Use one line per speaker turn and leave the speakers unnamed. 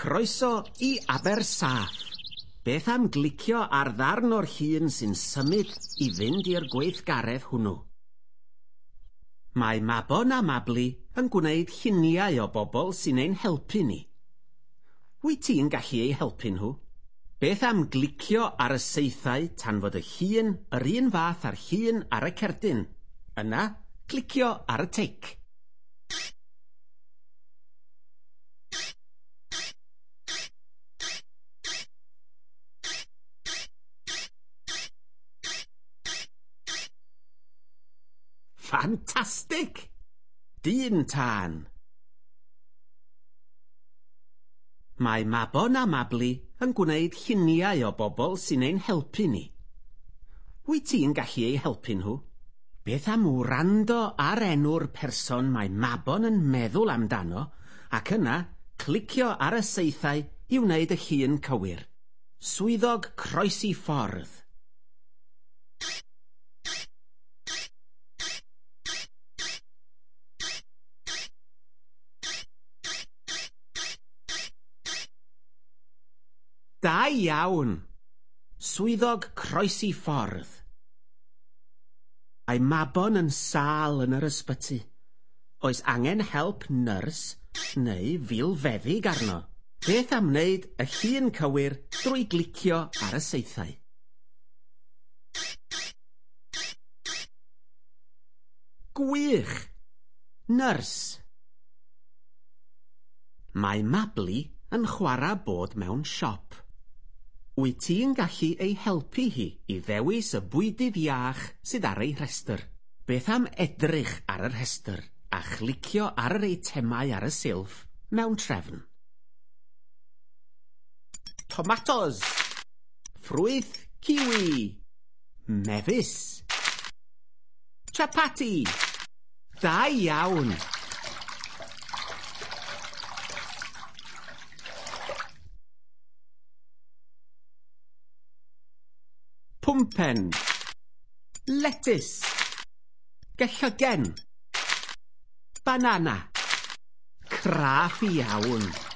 Croeso i Abersaff. Beth am glicio ar ddarn o'r llun sy'n symud i fynd i'r gweithgaredd hwnnw? Mae Mabon a Mabli yn gwneud lluniau o bobl sy'n ein helpu ni. Wyt ti'n gallu eu helpu nhw? Beth am glicio ar y saethau tan fod y llun yr un fath â'r llun ar y cerdyn? Yna, clicio ar y tic. Ffantastig! Dyn tân! Mae Mabon a Mabli yn gwneud lluniau o bobl sy'n ein helpu ni. Wyt ti'n gallu eu helpu nhw? Beth am wrando ar enw'r person mae Mabon yn meddwl amdano ac yna clicio ar y saethau i wneud y llun cywir. Swyddog croesi ffordd. Da iawn! Swyddog croesi ffordd. Mae Mabon yn sâl yn yr ysbyty. Oes angen help nyrs neu filfeddyg arno? Beth am wneud y llun cywir drwy glicio ar y saethau? Gwych! Nyrs! Mae Mabli yn chwarae bod mewn siop. Wyt ti'n gallu ei helpu hi i ddewis y bwydydd iach sydd ar ei rhestr? Beth am edrych ar y rhestr a chlicio ar yr eitemau ar y silff mewn trefn? Tomatos, ffrwyth kiwi, mefus, chapati. Da iawn! Pwmpen, letys, gellygen, banana. Craff iawn!